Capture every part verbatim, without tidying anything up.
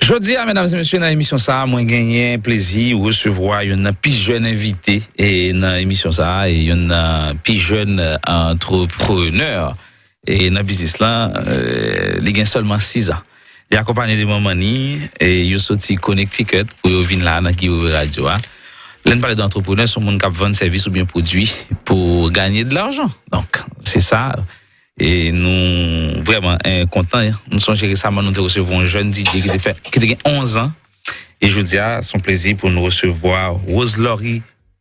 Jodi a, medam e mesye, nan emisyon sa a, mwen genyen plezi resevwa youn nan pi jèn envite e nan emisyon sa a, e youn nan pi jèn, e, antreprenè e nan biznis lan, e, li gen sèlman sis an. Li akonpanye de manman ni, e yo soti Connecticut pou yo vin la nan Guy Wewe Radio a. Lè n pale de antreprenè, se yon moun k ap vann sèvis oubyen pwodui pou gagner de l'argent. Donk, se sa. E nou vrèman, e, kontan. Nou sonje resaman, nou te resevwa yon jèn D J ki te fè, ki te gen onz an. E jodi a, se yon plezi pou nou resevwa Roselori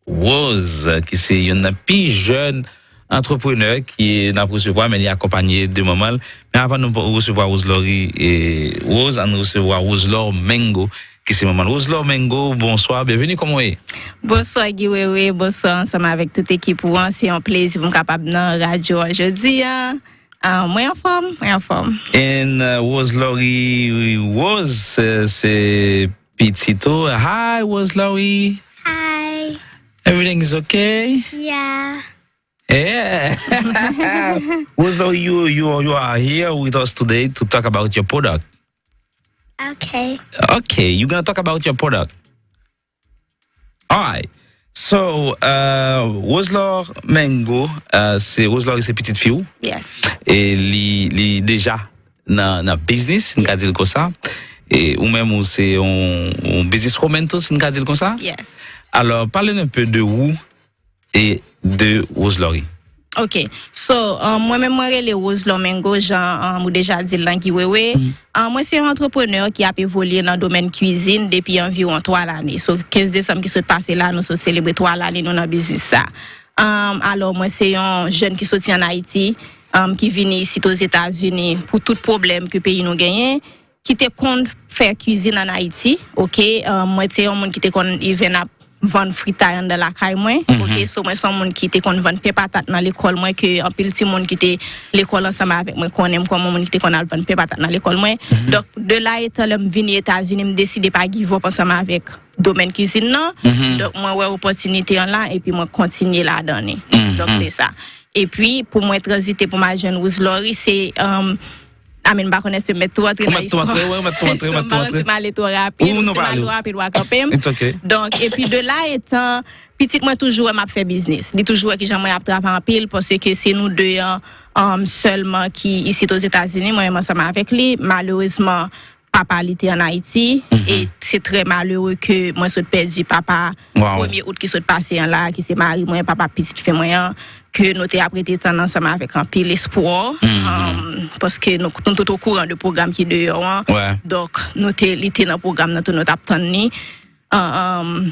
Rose, ki se youn nan pi jèn antreprenè ki n ap resevwa, men li akonpanye de manman l. Men avan nou resevwa Roselori, e, Rose, ann resevwa Roselor Mengo, ki se manman l. Roselor Mengo, bonswa, byenveni, kòman w ye? Bonswa, Guy Wewe, bonswa ansanm avèk tout ekip ou an. Se yon plezi pou m kapab nan radyo a jodi a. Ah, mwen anfòm, mwen anfòm. And, uh, Roselori Rose, uh, se pitit ou. Hi, Roselori. Hi. Everything is okay? Yeah. Yeah. Roselori, you, you, you are here with us today to talk about your product. Okay. Okay, you're gonna talk about your product. Alright. So, uh, Roselor Mengo, uh, se, Roselori se pitit fi w. Yes. E li, li deja nan, nan biznis, n ka di l konsa. E ou menm, ou se yon, yon business woman tou, si n ka di l konsa. Yes. Alò, pale n un peu de ou e de Roselori. Ok. So, um, mwen menm, mwen rele Roselor Mengo, jan, um, ou deja di l nan Guy Wewe. Um, mwen se yon antreprenè ki ap evolye nan domèn kwizin depi anviwon twa lane. So, kenz desanm ki sot pase la, nou sot selebre twa lane nou nan biznis sa. Um, alò, mwen se yon jèn ki soti ann Ayiti, um, ki vini isit Ozetazini pou tout pwoblèm ke peyi nou genyen, ki te konn fè kwizin ann Ayiti, ok? Um, mwen se yon moun ki te konn even ap vann fritay anndan lakay mwen, ok? So, mwen se yon moun ki te konn vann pen patat nan lekòl mwen, ke anpil timoun ki te lekòl ansanm avèk mwen konnen m kòm yon moun ki te konn al vann pen patat nan lekòl mwen. Donk, de la etan, lè m vini Etazini, m deside pa give up ansanm avèk domèn kwizin nan. Donk, mwen wè opòtinite an la, epi mwen kontinye ladan li. Donk, se sa. Epi, pou mwen tranzite pou m al jwenn Roselori, se, um, I mean, m pa konnen si m mèt tou antre nan istwa. Ou mèt tou antre, wi, ou mèt tou antre, ou mèt tou antre. Si m ale twò rapid, si m ale twò rapid, w a kanpe m. It's okay. Donk, epi de la etan, pitit mwen toujou wè m ap fè biznis. Li toujou wè kijan mwen ap travay anpil, paske se nou de an, um, sèlman ki isit Ozetazini, mwen menm ansanm avèk li. Malerezman, papa li te ann Ayiti, e se trè malere ke mwen sot pèdi papa premye out ki sot pase an la, ki se mari mwen, papa pitit fi mwen an, ke nou te ap rete tann ansanm avèk anpil espwa, um, paske nou, nou tout okouran de pwogram ki deyò an. Donk, nou te, li te nan pwogram nan tou, nou t ap tann li. Um,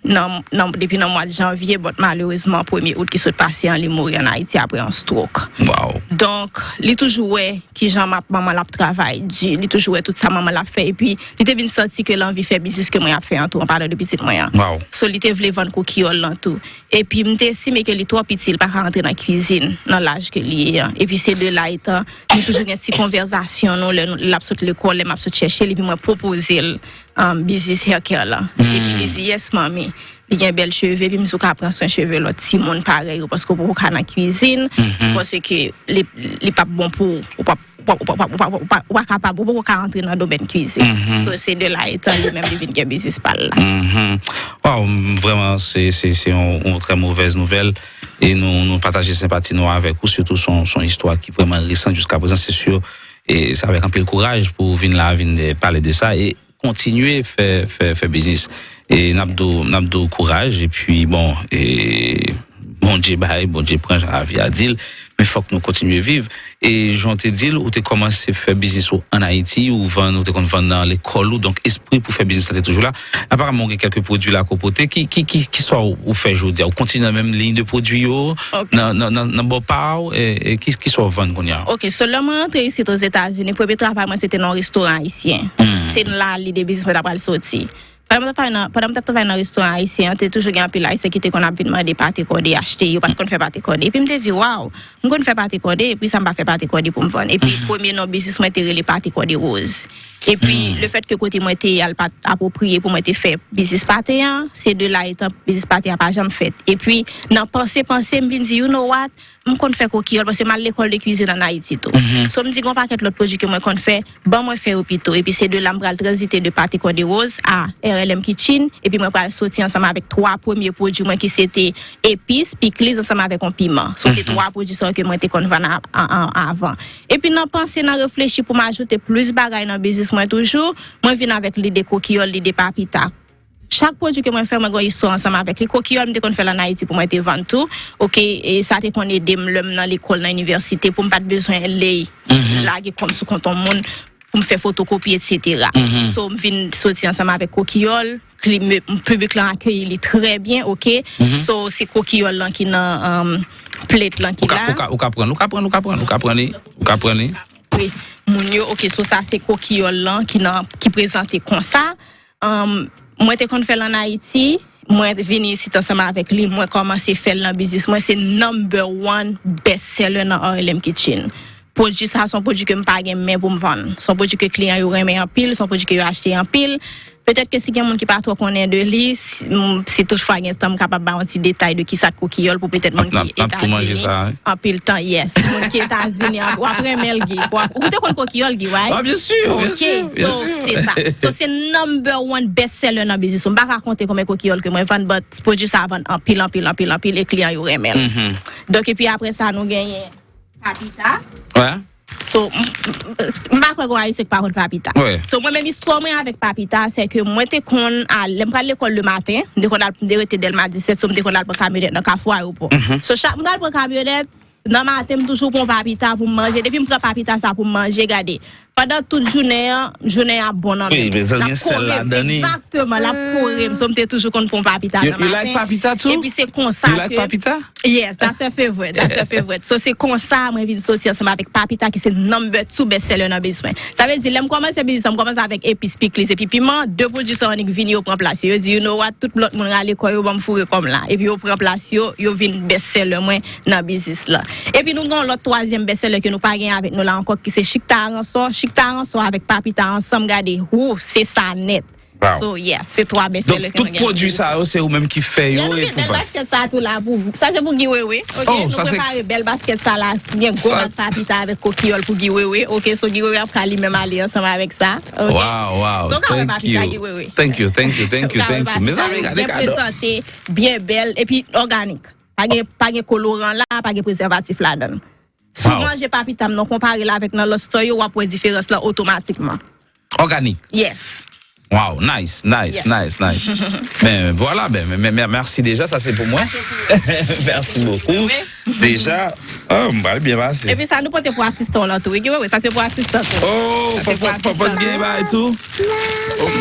nan, nan, depi nan mwa janvye, but malerezman, premye out ki sot pase an, li mouri ann Ayiti apre yon stroke. Donk, li toujou wè kijan m ap, manman l ap travay di, li toujou wè tout sa manman l ap fè, epi li te vin santi ke l anvi fè biznis ke mwen ap fè an tou, an palan de pitit mwen an. So, li te vle vann koukiyòl lan tou. Epi, m te estime ke li twò piti, li pa ka rantre nan kwizin, nan laj ke li ye an. Epi, se de la etan, nou toujou gen ti konvèzasyon nou, lè nou, l ap sot lekòl, lè m ap sot chèche l, epi mwen pwopoze l, um, biznis hair care lan. Epi li di, "Yes, manmi." Li gen bèl cheve, epi m di, "Ou ka pran swen cheve lòt timoun parèy ou, paske ou poko ka nan kwizin, paske li, li p ap bon pou ou, ou p ap, ou p ap, ou p ap, ou p ap, ou p ap, ou pa kapab, ou poko ka antre nan domèn kwizin." So, se de la etan li menm li vin gen biznis pa l la. Waw, m, vrèman, se, se, se yon, yon trè movèz nouvèl, e nou, nou pataje senpati nou avèk ou, sitou se yon, se yon istwa ki vrèman resan jiska prezan, se si, e se avèk anpil kouraj pou w vin la, vin, e, pale de sa, e kontinye fè, fè, fè biznis. E n ap di w, n ap di w kouraj, epi bon, e Bondye bay, Bondye pran, jan lavi a di l, men fòk nou kontinye viv. E jan w te di l, ou te kòmanse fè biznis ou ann Ayiti, ou vann, ou te konn vann nan lekòl ou, donk espri pou fè biznis la te toujou la. Aparaman, ou gen kèlke pwodui la ke w pote. Ki, ki, ki, ki sa ou fè jodi a? Ou kontinye nan menm liy de pwodui yo, nan, nan, nan, nan bò pa w, e, e ki, ki sa w vann kounye a? Ok, so lè mwen rantre isit Ozetazini, premye travay mwen se te nan yon restoran ayisyen. Se la lide biznis mwen ta pral soti. Pandan m t ap travay nan, pandan m t ap travay nan restoran ayisyen an, te toujou gen anpil Ayisyen ki te konn ap vin mande pate kòde achte. Yo pa t konn fè pate kòde. Epi m te di, waw, m konn fè pate kòde, epi sa m pa fè pate kòde pou m vann. Epi premye non biznis mwen te rele Pate Kòde Woz. Epi lefètke kote mwen te ye a l pa t apwopriye pou mwen te fè biznis pate an, se de la etan biznis pate a pa janm fèt. Epi nan panse panse, m vin di, you know what? M konn fè kokiyòl paske m al lekòl de kwizin ann Ayiti tou. So m di gen yon pakèt lòt pwodui ke mwen konn fè, ban mwen fè yo pito. Epi se de la m pral tranzite de Pate Kòde Woz a R L M Kitchen, epi mwen pral soti ansanm avèk twa premye pwodui mwen ki se te epis, pikliz ansanm avèk yon piman. So se twa pwodui sa yo ke mwen te konn vann a- a- a- avan. Epi nan panse, nan reflechi pou m ajoute plis bagay nan biznis mwen toujou, mwen vin avèk lide kokiyòl, lide papita. Chak pwodui ke mwen fè, mwen gen yon istwa ansanm avèk li. Kokiyòl, m te konn fè l ann Ayiti pou mwen te vann tou. Oke, e sa te konn ede m lè m nan lekòl, nan inivèsite, pou m pa t bezwen lage kòm sou kont yon moun pou m fè fotokopi, etsetera. So, m vin soti ansanm avèk kokiyòl, kli- me- piblik lan akeyi li trè byen, oke. So, se kokiyòl lan ki nan um, plate lan ki la. Ou ka pran, ou ka pran, ou ka pran, ou ka pran, ou ka pran li, ou ka pran li. Wi, moun yo, oke, so sa se kokiyòl lan ki nan ki prezante konsa. Um, mwen te konn fè l ann Ayiti, mwen vini isit ansanm avèk li, mwen kòmanse fè l nan biznis mwen, se number one best seller nan R L M Kitchen. Pwodui sa, se yon pwodui ke m pa gen men pou m vann. Se yon pwodui ke kliyan yo renmen anpil, se yon pwodui ke yo achte anpil. Petèt ke si gen moun ki pa twò konnen de li, si, m- si toutfwa gen tan, m kapab ba yon ti detay de kisa k kokiyòl pou petèt moun ki Etazini. Anpil tan, yes. Moun ki Etazini, w ap renmen l, Guy. W ap- Ou te konn kokiyòl, Guy, right? Ah, byen si, byen si, byen si. Ok, so, se sa. So, se number one best seller nan biznis. M pa ka konte konbyen kokiyòl ke mwen vann, but pwodui sa vann anpil, anpil, anpil, anpil, e kliyan yo renmen l. Donk, epi apre sa, nou genyen papita. Wi. So, m- m- m pa kwè gen Ayisyen ki pa konn papita. Wi. So, mwen menm, istwa mwen avèk papita, se ke mwen te konn al, lè m pral lekòl le maten, m te konn al, m te rete Dèlma disèt, so m te konn al pran kamyonèt nan Kafou Ayewopò. So, chak m pral pran kamyonèt, nan maten, m toujou pran papita pou m manje. Depi m pran papita sa pou m manje, gade. Pandan tout jounen an, jounen an ap bon nan men m. L ap kore m. Egzakteman, l ap kore m. So, m te toujou konn pran papita nan maten. You like papita too? Epi se konsa ke You like papita? Yes, that's her favorite. That's her favorite. So, se konsa mwen vin soti ansanm avèk papita ki se number two best seller nan biznis mwen. Sa vle di, lè m kòmanse biznis lan, m kòmanse avèk epis, pikliz epi piman. De pwodui sa yo annik vini, yo pran plas yo. Yo di, you know what, tout lòt moun rale kò yo, ban m foure kò m la. Epi yo pran plas yo, yo vin best seller mwen nan biznis lan. Epi nou gen yon lòt twazyèm best seller ke nou pa gen avèk nou la ankò, ki se Chikta Aransò. Chikta Aransò avèk papita ansanm, gade, wou, se sa nèt. So, yes, se twa best seller ke nou gen. Donk, tout pwodui sa yo, se ou menm ki fè yo e pou vann. Bèl basket sa tou la pou, sa se pou Guy Wewe, ok? Nou prepare bèl basket sa la, gen gwo bat papita avèk kokiyòl pou Guy Wewe, ok? So, Guy Wewe ap ka li menm ale ansanm avèk sa, ok? Wow, wow, so, ou ka wè papita Guy Wewe. Thank you, thank you, thank you, thank you. Mezanmi, gade kado. Byen prezante, byen bèl, epi òganik. Pa gen, pa gen koloran la, pa gen prezèvatif ladan l. Si w manje papita m nan, konpare l avèk nan lòt store yo, w ap wè diferans lan otomatikman. Òganik. Yes. Wow, nice, nice, nice, nice. Ben, voilà, ben, men, men, mèsi deja, sa se pou mwen. Merci beaucoup. Deja, oh, m pral byen pase. Epi sa nou pote pou asistan w lan tou, wi, Guy Wewe, sa se pou asistan tou. Oh, papa, papa, gen bagay tou?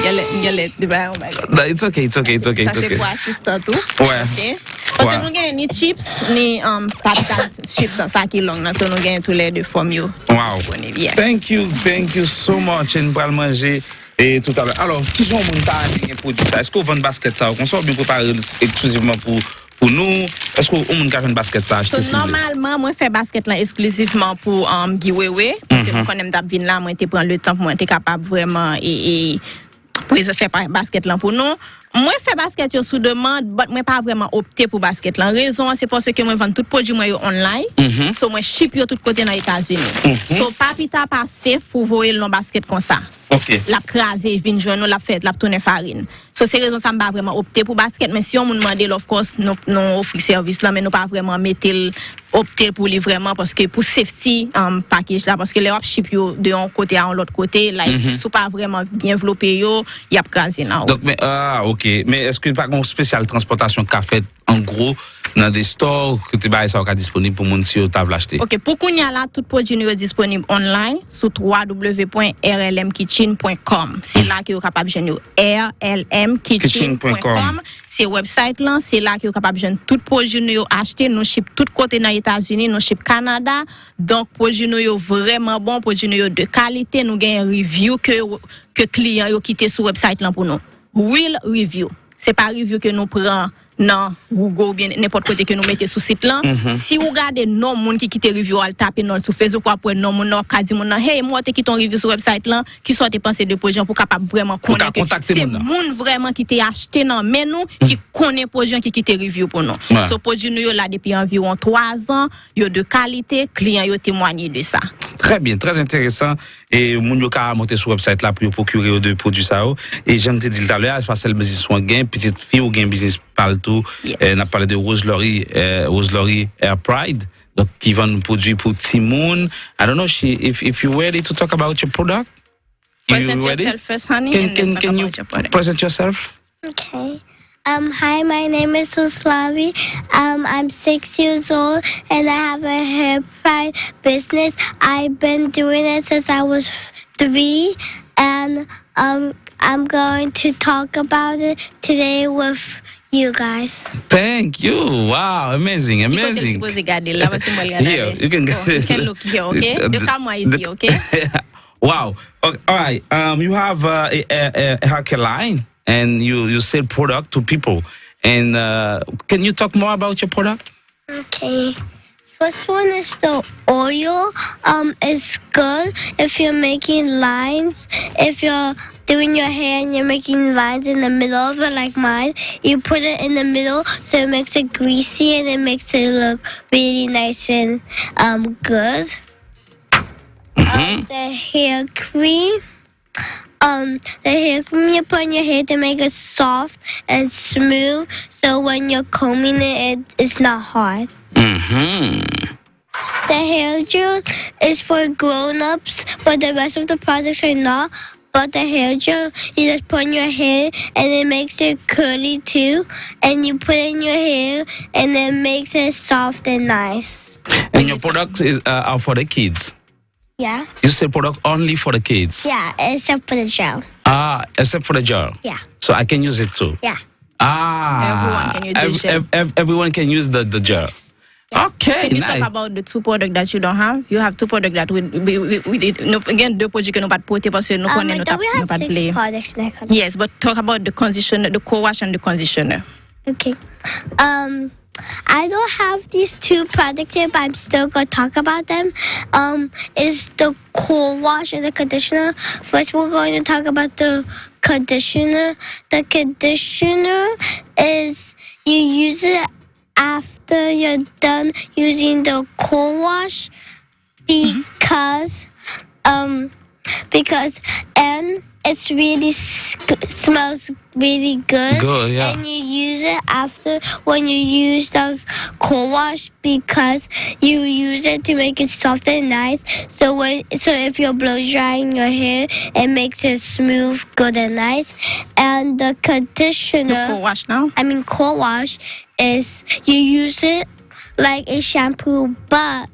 Gen lè, gen lè, de bagay, oh my God. No, it's okay, it's okay, it's okay, it's okay. Sa se pou asistan tou. Wè. Ok. Paske nou gen ni chips, ni um, kapital chips, sa ki long nan, so nou gen tou lè de fòm yo disponib. Yes. Thank you, thank you so much. E n pral manje e toutalè. Alò, kijan yon moun ta renmen gen pwodui sa? Èske w vann basket sa yo konsa oubyen w prepare l eksklizivman pou, pou nou? Èske yon moun ka jwenn basket sa achte, silvouplè? So, nòmalman, mwen fè basket lan eksklizivman pou um, Guy Wewe, paske m konnen m t ap vin la, mwen te pran le tan pou mwen te kapab vrèman e, e, prezan- fè pa- basket lan pou nou. Mwen fè basket yo sou demann, but mwen pa vrèman opte pou basket lan. Rezon an, se paske mwen vann tout pwodui mwen yo online. So, mwen ship yo tout kote nan Etazini. So, papita pa safe pou voye l nan basket konsa. Ok. L ap kraze, vin jwenn nou, l ap fè, l ap tounen farin. So, se rezon sa m pa vrèman opte pou basket, men si yon moun mande l, of course, nou, nou ofri sèvis lan, men nou pa vrèman mete l opte pou li vrèman, paske pou safety um, package la, paske lè w ap ship yo de yon kote a yon lòt kote, like, si w pa vrèman byen vlope yo, y ap kraze nan ou. Donk, men, ah, ok. Men èske pa gen yon spesyal transpòtasyon k ka fèt an gwo nan de store kote bagay sa yo ka disponib pou moun si yo ta vle achte? Ok, pou kounye a la, tout pwodui nou yo disponib online sou w w w pwen r l m kitchen pwen com. Se la ke yo kapab jwenn yo. R L M kitchen pwen com. Se website lan, se la ke yo kapab jwenn tout pwodui nou yo achte. Nou ship tout kote nan Etazini, nou ship Kanada. Donk, pwodui nou yo vrèman bon, pwodui nou yo de kalite. Nou genyen review ke, ke kliyan yo kite sou website lan pou nou. real review. Se pa review ke nou pran nan Google oubyen nenpòt kote ke nou mete sou sit lan. Si ou gade non moun ki kite review a, al tape non l sou Facebook, w ap wè non moun nan, w ap ka di moun nan, hey, mwen te kite yon review sou website lan, kisa w te panse de pwodui an, pou w kapab vrèman konnen ke se moun vrèman ki te achte nan men nou, ki konnen pwodui an, ki kite review pou nou. So, pwodui nou yo la depi anviwon twa zan, yo de kalite, kliyan yo temwanye de sa. Trè byen, trè enteresan. E moun yo ka monte sou website la pou yo pwokire yo de pwodui sa yo. E jan m te di l talè a, se pa sèl biznis ou gen, pitit fi ou gen biznis pa l tou. Eh, n ap pale de Roselori, eh, Roselori Hair Pride. Donk, ki vann pwodui pou timoun. I don't know she, if, if you ready to talk about your product. You Present ready? Yourself first, honey, Can, and then can, talk can you about your product. Present yourself? Okay. Um, hi, my name is Roselori. Um, I'm six years old and I have a hair pride business. I've been doing it since I was three, and um, I'm going to talk about it today with you guys. Thank you. Wow, amazing, amazing. Ki kote m sipoze gade la, paske mwen gade. Here, you can, oh, you can look here, okay? The, the camera is here, okay? Wow. Okay, all right. Um, you have uh, a, a, a hair care line and you, you sell product to people. And uh, can you talk more about your product? Okay. First one is the oil. Um, it's good if you're making lines. If you're doing your hair and you're making lines in the middle of it, like mine, you put it in the middle so it makes it greasy and it makes it look really nice and um good. Um, the hair cream. Um, the hair cream you put on your hair to make it soft and smooth, so when you're combing it, it it's not hard. The hair gel is for grown-ups, but the rest of the products are not. But the hair gel, you just put on your hair and it makes it curly too, and you put it in your hair and it makes it soft and nice. And your products is uh, are for the kids. Yeah. You sell product only for the kids. Yeah, except for the gel. Ah, except for the gel. Yeah. So I can use it too. Yeah. Ah, everyone can use the gel. Ev- ev- everyone can use the, the gel. Yes. Okay, can you nice. Talk about the two product that you don't have? You have two product that we, we, we, we did, nou gen de prodwi ke nou pa t pote paske nou konnen nou t ap, nou pa t vle. Um, we have six products in our company. Yes, but talk about the conditioner, the co-wash and the conditioner. Okay. Um, I don't have these two products yet, but I'm still gonna talk about them. Um, is the co-wash and the conditioner. First, we're going to talk about the conditioner. The conditioner is you use it after you're done using the co-wash because um because and it's really sc- smells really good. Good, yeah. And you use it after when you use the co-wash because you use it to make it soft and nice. So when so if you're blow drying your hair, it makes it smooth, good and nice. And the conditioner, the co-wash now. I mean co-wash is you use it like a shampoo, but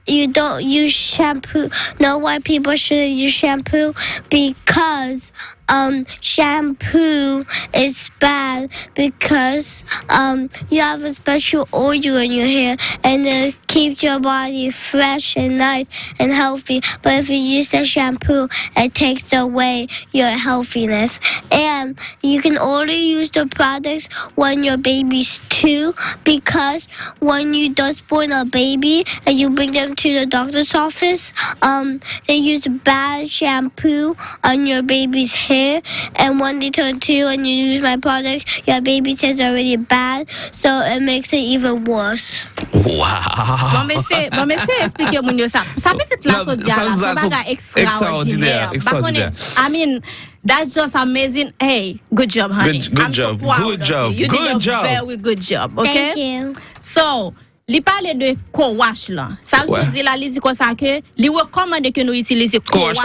you don't use shampoo. No white people shouldn't use shampoo because um shampoo is bad because um you have a special oil in your hair and it keeps your body fresh and nice and healthy. But if you use the shampoo, it takes away your healthiness. And you can only use the products when your baby's two because when you just born a baby and you bring them to the doctor's office, um, they use bad shampoo on your baby's hair, and when they turn two and you use my product, your baby taste already bad, so it makes it even worse. Wow. Bon, mesye, bon, mesye, eksplike moun yo sa. Sa pitit la sot di a la, se yon bagay ekstraòdinè. M pa konnen, I mean, that's just amazing. Hey, good job, honey. Good, good job. I'm so proud of you. You did a very good job, okay? Thank you. So, li pale de co-wash lan. Sa l sot di la, li di konsa ke li rekòmande ke nou itilize co-wash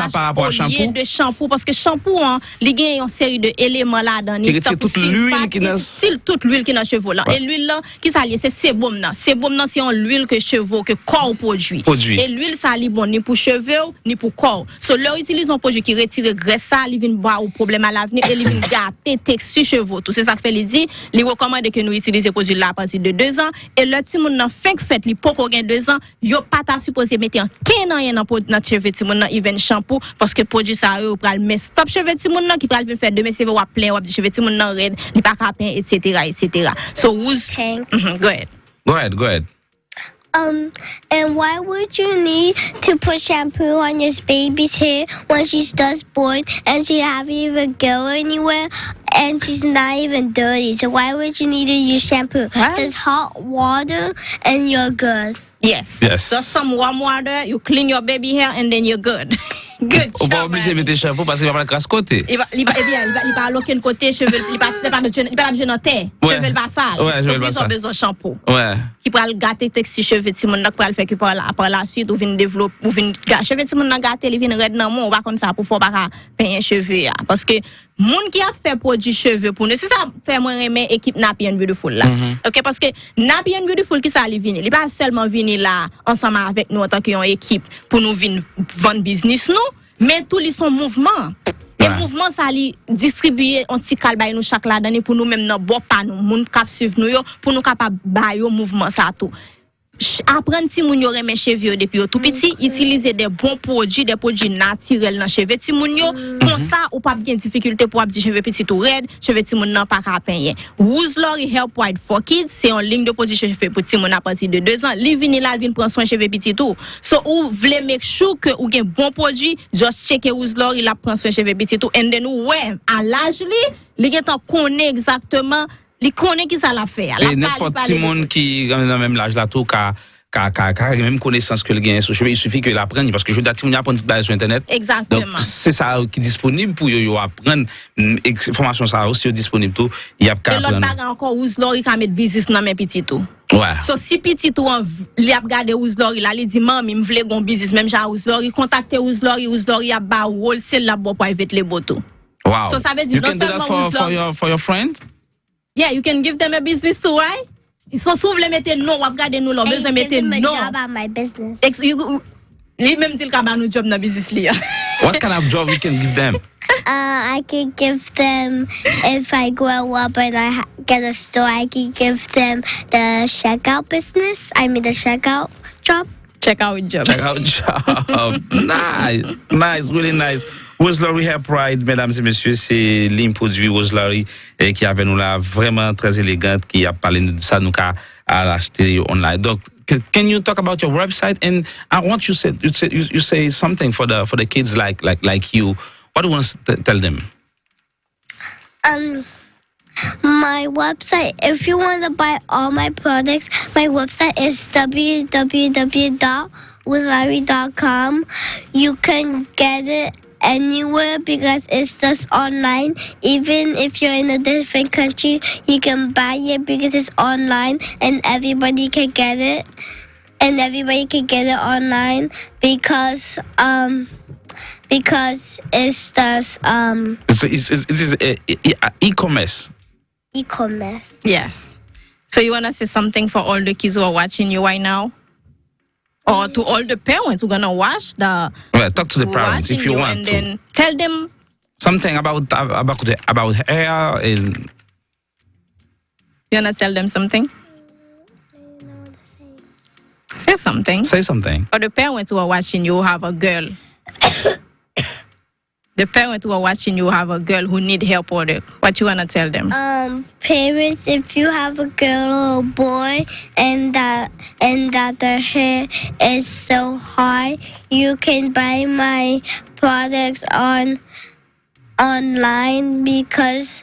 olye de shampoo, paske shampoo an, li gen yon seri de eleman ladan li, tankou sulfat, ki retire tout lwil ki nan cheve w lan. E lwil lan, kisa l ye? Se sebòm nan. Sebòm nan, se yon lwil ke cheve w, ke kò w pwodui. E lwil sa, li bon ni pou cheve w, ni pou kò w. So, lè w itilize yon pwodui ki retire grès sa, li vin ba ou pwoblèm alavni e li vin gate teksti cheve w tou. Se sa k fè li di, li rekòmande ke nou itilize pwodui la apati de de zan. E lè timoun nan fenk fèt, li poko gen de zan, yo pa ta sipoze mete ankenn anyen nan, pwod- nan cheve timoun nan, even shampoo, paske pwodui sa yo, yo pral mess up cheve timoun nan, ki pral vin fè demen se vre w ap plenyen, w ap di cheve timoun nan rèd, li pa ka penyen, et cetera, et cetera. So, who's... Tank. Mhm, go ahead. Go ahead, go ahead. Um, and why would you need to put shampoo on your baby's hair when she's just born and she haven't even go anywhere and she's not even dirty? So why would you need to use shampoo? What? Does hot water and you're good. Yes. Yes. Just some warm water, you clean your baby hair, and then you're good. Good Ou pa job, oblije Riley. Mete shampoo paske li pa pral kras kote. Li pa, li pa, ebyen, li pa, li pa al okenn kote, cheve, li pa, li pa, li pa ap jwe nan tè. Ouais. Cheve l pa sal. Ouais, So, cheve l pa bizon sal. Bezwen shampoo. Ouais. Ki pral gate teksti cheve timoun nan, ki pral fè ke pa la, pa la suite, ou vin devlope, ou vin ga, cheve timoun nan gate, li vin rèd nan men w, ou pa konn sa pou fè, ou pa ka penyen cheve a. Paske moun ki ap fè pwodui cheve pou nou, se sa fè mwen renmen ekip Nappy and Beautiful la. Mhm. Ok, paske Nappy and Beautiful, ki sa li vini? Li pa sèlman vini la ansanm avèk nou antanke yon ekip pou nou vin vann biznis nou, men tou li se yon mouvman. E Ouais. Mouvman sa, li distribiye yon ti kal bay nou chak ladan li pou nou menm nan bò pa nou, moun k ap swiv nou yo, pou nou kapab ba yo mouvman sa tou. Ch- Aprann timoun yo renmen cheve yo depi yo tou piti, itilize de bon pwodui, de pwodui natirèl nan cheve timoun yo. Konsa, ou p ap gen difikilte pou w ap di cheve pitit ou rèd, cheve timoun nan pa ka penyen. Who's Lori Hair Pride for Kids se yon liy de pwodui cheve pou timoun apati de de zan. Li vini la, l vin pran swen cheve pitit ou. So, ou vle make sure ke ou gen bon pwodui, just tcheke Who's Lori, l ap pran swen cheve pitit ou. And then ou wè, a laj li, li gentan konnen egzakteman, li konnen ki sa l ap fè a. L E ap pale, nenpòt pale timoun de ki nan menm laj la tou ka ka ka ka gen menm konesans ke l genyen sou cheve, il suffit ke l aprann li, paske jodi a timoun yo aprann tout bagay sou entènèt. Egzakteman. Donk se sa yo ki disponib pou yo, yo aprann. Mm, eks- fòmasyon sa yo, si yo disponib tou, y ap ka E lòt aprann. Bagay ankò, Who's Lori ka met biznis nan men pitit ou. Ouais. So, si pitit ou an, li ap gade Who's Lori la, li di, "Manmi, m vle gon biznis menm jan Who's Lori," kontakte Who's Lori, Who's Lori ap ba ou wholesale, l ap ba w private label tou. Wow. So, sa vle di, You non can do that sèlman for, Who's for Lori. Your, for your friend? Yeah, you can give them a business too, right? So, si w vle mete non, w ap gade nou la, w And bezwen give mete them a non. Job at my business. Ex- you- Li menm di l ka ba nou job nan biznis li a. What kind of job you can give them? Uh, I could give them, if I grow up and I ha- get a store, I could give them the checkout business. I mean, the checkout job. Check out job. Check out job. Nice, nice, really nice. Who's Lori Hair Pride, medam e mesye, se liy pwodui Who's Lori, eh, ki avè nou la, vrèman trè elegan, ki ap pale nou de sa, nou ka al achte yo online. Donk, can, can you talk about your website? And I want you said you say, you, you say something for the for the kids like like like you. What do you want to tell them? Um, my website, if you want to buy all my products, my website is w w w dot who's lori dot com. You can get it anywhere because it's just online. Even if you're in a different country, you can buy it because it's online and everybody can get it. And everybody can get it online because um because it's just um It's, it's, it's, it is a, a, a e-commerce. E-commerce. Yes. So you want to say something for all the kids who are watching you right now? Or to all the parents who are going to watch the Well, talk to the parents if watching you you want and to. Then tell them Something about about about hair and you want to tell them something. Say something. Say something. For the parents who are watching you, who have a girl. The parents who are watching you have a girl who need hair product. What you wanna tell them? Um, parents, if you have a girl or a boy and that and that their hair is so hard, you can buy my products on online because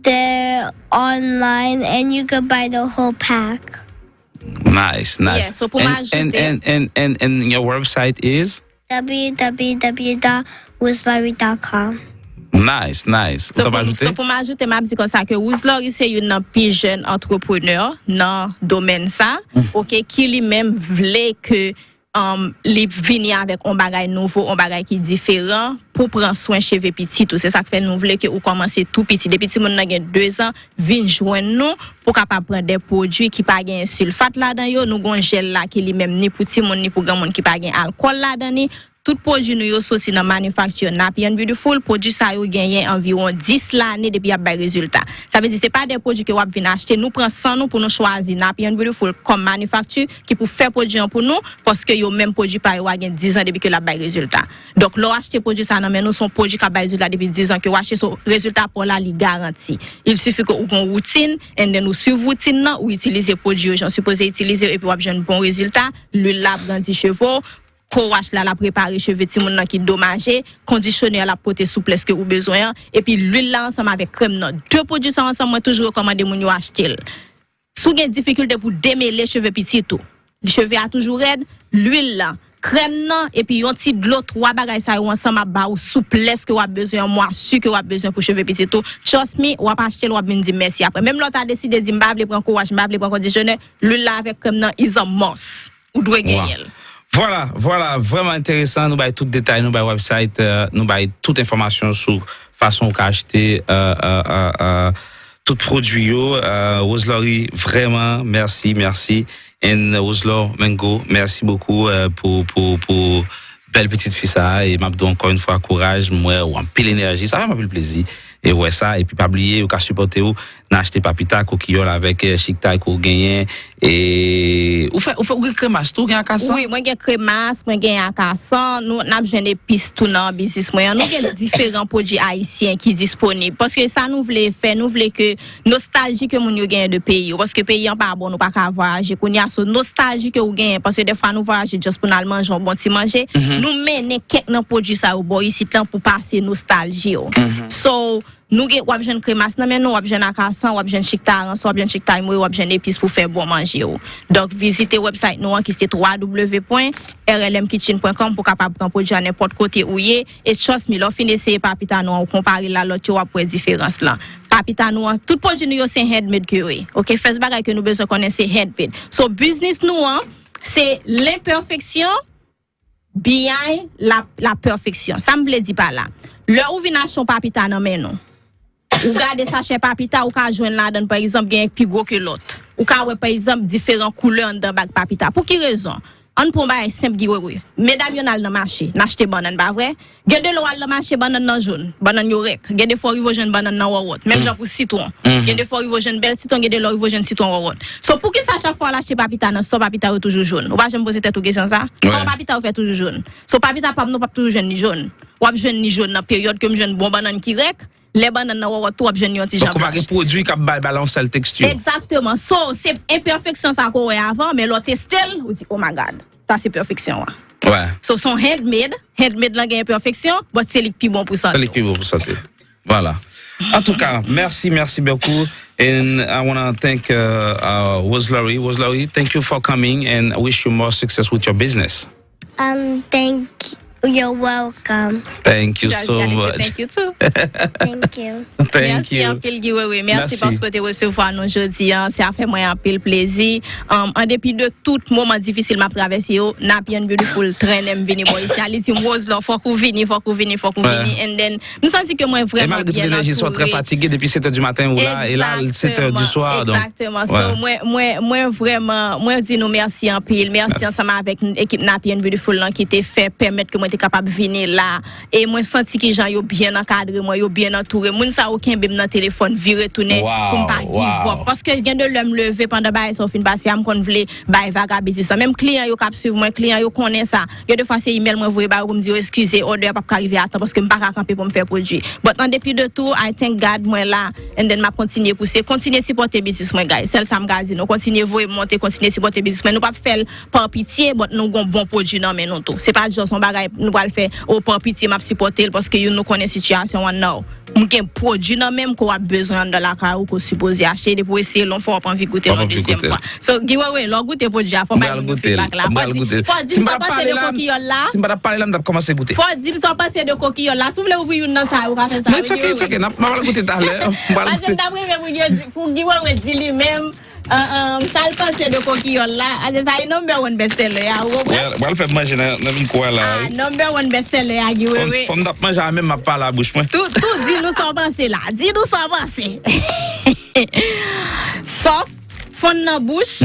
they're online and you can buy the whole pack. Nice, nice. Yeah, so pou and, m ajoute- and, and, and, and, and your website is? w w w dot who's lori dot com. Nice, nice. So Ou t ap pou, ajoute? So pou m ajoute, m ap di konsa ke Who's Lori se youn nan pi jèn antreprenè nan domèn sa, ok, ki li menm vle ke um, li vini avèk yon bagay nouvo, yon bagay ki diferan pou pran swen cheve pitit ou. Se sa k fè nou vle ke ou kòmanse tou piti. Depi timoun nan gen de zan, vin jwenn nou pou kapab pran de pwodui ki pa gen silfat ladan yo. Nou gon jèl la ki li menm ni pou timoun ni pou granmoun ki pa gen alkòl ladan li. Tout pwodui nou yo soti nan manufacture Nappy and Beautiful. Pwodui sa yo genyen anviwon dis lane depi y ap bay rezilta. Sa vle di se pa de pwodui ke w ap vin achte. Nou pran san nou pou nou chwazi Nappy and Beautiful kòm manufacture ki pou fè pwodui an pou nou, paske yo menm pwodui pa yo a gen dis an depi ke l ap bay rezilta. Donk, lè w achte pwodui sa nan men nou, se yon pwodui k ap bay rezilta depi dis an ke w achte, so rezilta pa w la, li garanti. Il sifi ke ou gen yon woutin, and then ou swiv woutin nan, ou itilize pwodui yo jan w sipoze itilize yo, epi w ap jwenn bon rezilta. Lwil la ap grandi cheve w, co-wash la, l ap repare cheve timoun nan ki domaje, kondisyonè a l ap pote souplès ke ou bezwen an, epi lwil la ansanm avèk krèm nan. De pwodui sa ansanm, mwen toujou rekòmande moun yo achte l. Si w gen difikilte pou demele cheve pitit ou, cheve a toujou rèd, lwil la, krèm nan, epi yon ti dlo, twa bagay sa yo ansanm ap ba ou souplès ke w ap bezwen an, mwasir ke w ap bezwen pou cheve pitit ou. Trust me, w ap achte l, w ap vin di m mèsi apre. Menm lè w ta deside di m pa vle pran co-wash, m pa vle pran kondisyonè, lwil la avèk krèm nan is a must. Ou dwe genyen l. Vwala, vwala, vrèman enteresan. Nou bay tout detay, nou bay website, euh, nou bay tout enfòmasyon sou fason ou ka achte euh, euh, euh, euh, tout pwodui yo. Euh, Roselary, vrèman, mèsi, mèsi. And Roselor Mengo, mèsi bokou euh, pou, pou, pou bèl pitit fi sa a. E m ap di w ankò yon fwa kouraj, m wè ou anpil enèji. Sa fè m anpil plezi. E wè sa, epi pa bliye, yo ka sipòte w nan achte papita, kokiyòl avèk eh, chiktay ke w genyen. E ou fè, ou fè, ou gen kremas tou, ou gen akasan? Wi, mwen gen kremas, mwen gen akasan, nou n ap jwenn epis tou nan biznis mwen an. Nou gen diferan pwodui ayisyen ki disponib. Paske sa nou vle fè, nou vle ke nostalji ke moun yo genyen de peyi yo. Paske peyi an pa bon, nou pa ka vwayaje. Kounye a, so nostalji ke ou genyen, paske dèfwa nou vwayaje just pou n al manje yon bon ti manje, nou mennen kèk nan pwodui sa yo bò isit lan pou pase nostalji yo. So, nou gen, w ap jwenn kremas nan men nou, w ap jwenn akasan, w ap jwenn chikta aransò, w ap jwenn chikta mouri, w ap jwenn epis pou fè bon manje yo. Donk, vizite website nou an ki se w w w pwen r l m kitchen pwen com pou kapab pran pwodui a nenpòt kote ou ye. E trust me, lè w fin eseye papita nou an, ou konpare l a lòt yo, w ap wè diferans lan. Papita nou an, tout pwodui nou yo se handmade ke yo ye. Ok, first bagay ke nou bezwen konnen se handmade. So, biznis nou an, se lenpèfeksyon behind la, la perfection. Sa m vle di pa la? Lè ou vin achte yon papita nan men nou, ou gade sachè papita, ou ka jwenn ladan, pa egzanp, gen pi gwo ke lòt. Ou ka wè, pa egzanp, diferan koulè anndan bag papita. Pou ki rezon? Ann pran yon bagay senp, Guy Wewe. Medam yo n al nan mache, n achte bannann, pa vre? Gen de lè w al nan mache, bannann nan jòn, bannann yo rèk. Gen de fwa w rive w jwenn bannann nan wòwòt. Menm jan pou sitwon. Gen de fwa w rive w jwenn bèl sitwon, gen de lè w rive w jwenn sitwon wòwòt. So, poukisa chak fwa w al achte papita nan stò, papita yo toujou jòn? Ou pa janm poze tèt ou kesyon sa? Kòman papita yo fè toujou jòn? So, papita pa m nan w p ap toujou jwenn li jòn. W ap jwenn li jòn nan peryòd ke m jwenn bon bannann ki rèk, lè bannann nan wòwòt tou, w ap jwenn li yon ti jan blanch. Donk, ou pa gen pwodui k ap bay, bay la yon sèl teksti. Egzakteman. So, se enpèfeksyon sa ke w wè avan, men lè w teste l, ou di, "Oh my God, sa se pèfeksyon an." Wè. So, se yon handmade, handmade lan gen enpèfeksyon, but se li k pi bon pou sante w. Se li k pi bon pou sante. Vwala. Antouka, mèsi, mèsi bokou. And I want to thank uh, uh, Roselary. Roselary, thank you for coming and I wish you more success with your business. Um, thank you. You're welcome. Thank you so much. Thank you too. Thank you. Thank Mèsi you. Anpil, Guy Wewe. Mèsi paske w te resevwa nou jodi an. Sa fè mwen anpil plezi. Um, an depi de tout moman difisil m ap travèse yo, Nappy and Beautiful trennen m vini bò isi a. Li di m, "Roselor, fòk ou vini, fòk ou vini, fòk ou vini." And then, m santi ke mwen vrèman byen antoure. E malgre tout enèji sa, w trè fatige depi sèt è di maten, ou la, e la, l sèt è di swa. Donk, egzakteman. So, mwen, mwen, mwen vrèman, mwen di nou mèsi anpil. Mèsi ansanm avèk ekip Nappy and Beautiful lan ki te fè pèmèt ke mwen te kapab vini la. E mwen santi kijan yo byen ankadre mwen, yo byen antoure m. Moun sa yo kenbe m nan telefòn, vire tounen pou m pa give up. Paske gen de lè m leve pandan bagay sa yo fin pase a, m konn vle bay vag a biznis lan. Menm kliyan yo k ap swiv mwen, kliyan yo konnen sa. Gen de fwa se imèl mwen voye ba yo pou m di yo eskize, òdè a p ap ka rive a tan paske m pa ka kanpe pou m fè pwodui. But an depi de tou, I thank God mwen la, and then m ap kontinye pouse. Kontinye sipòte biznis mwen, guys. Sèl sa m ka di nou. Kontinye voye m monte, kontinye sipòte biznis mwen. Nou p ap fè l pa pitye, but nou gon bon pwodui nan men nou tou. Se pa just yon bagay nou pral fè, o, pa pitye, m ap sipòte l paske youn nou konnen sitiyasyon an, no. M gen pwodui nan men m ke w ap bezwen anndan lakay ou ke w sipoze achte, depi w eseye l yon fwa w ap anvi goute l yon dezyèm fwa. So, Guy Wewe, lè w goute pwodui a, fò w bay nou feedback la. Fò w di m sa w panse de kokiyòl la. Si m pa t ap pale la, m t ap kòmanse goute. Fò w di m sa w panse de kokiyòl la. Si w vle ouvri youn nan sa yo, ou ka fè sa wi, Guy Wewe. It's okay, it's okay. M ap al goute talè. M pral goute. Paske m t ap renmen pou Guy Wewe di li menm. Sa l panse de kokiyòl la, a se sa e number one best seller a, ou konprann? Pral fè m manje nan mikwo a la. Ah, number one best seller a, Guy Wewe. Fò m t ap manje a menm m ap pale a bouch mwen. Tou, tou, di nou sa w panse la. Di nou sa w panse. Sòf, fonn nan bouch.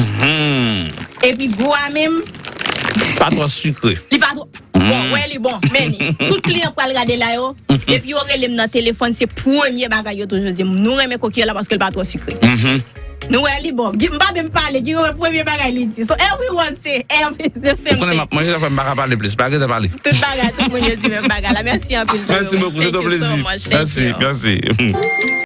Epi gou a menm. Pa twò sikre. Li pa twò. Bon, wè li bon, men li. Tout kliyan pral gade la yo, depi yo rele m nan telefòn, se premye bagay yo toujou di m. Nou renmen kokiyon la paske l pa twò sikre. Nou wè li bon. Gi- M pa menm pale, Guillaume premye bagay li di. So everyone say every the Ou same konnen m thing. ap manje, sa fè m pa ka pale plis. Pa gentan pale. Tout bagay, tout moun yo di menm bagay la. Mèsi anpil. Mèsi Guillaume. bokou, se Thank ton you so plezi. Much. Thank Mèsi, you. Mèsi.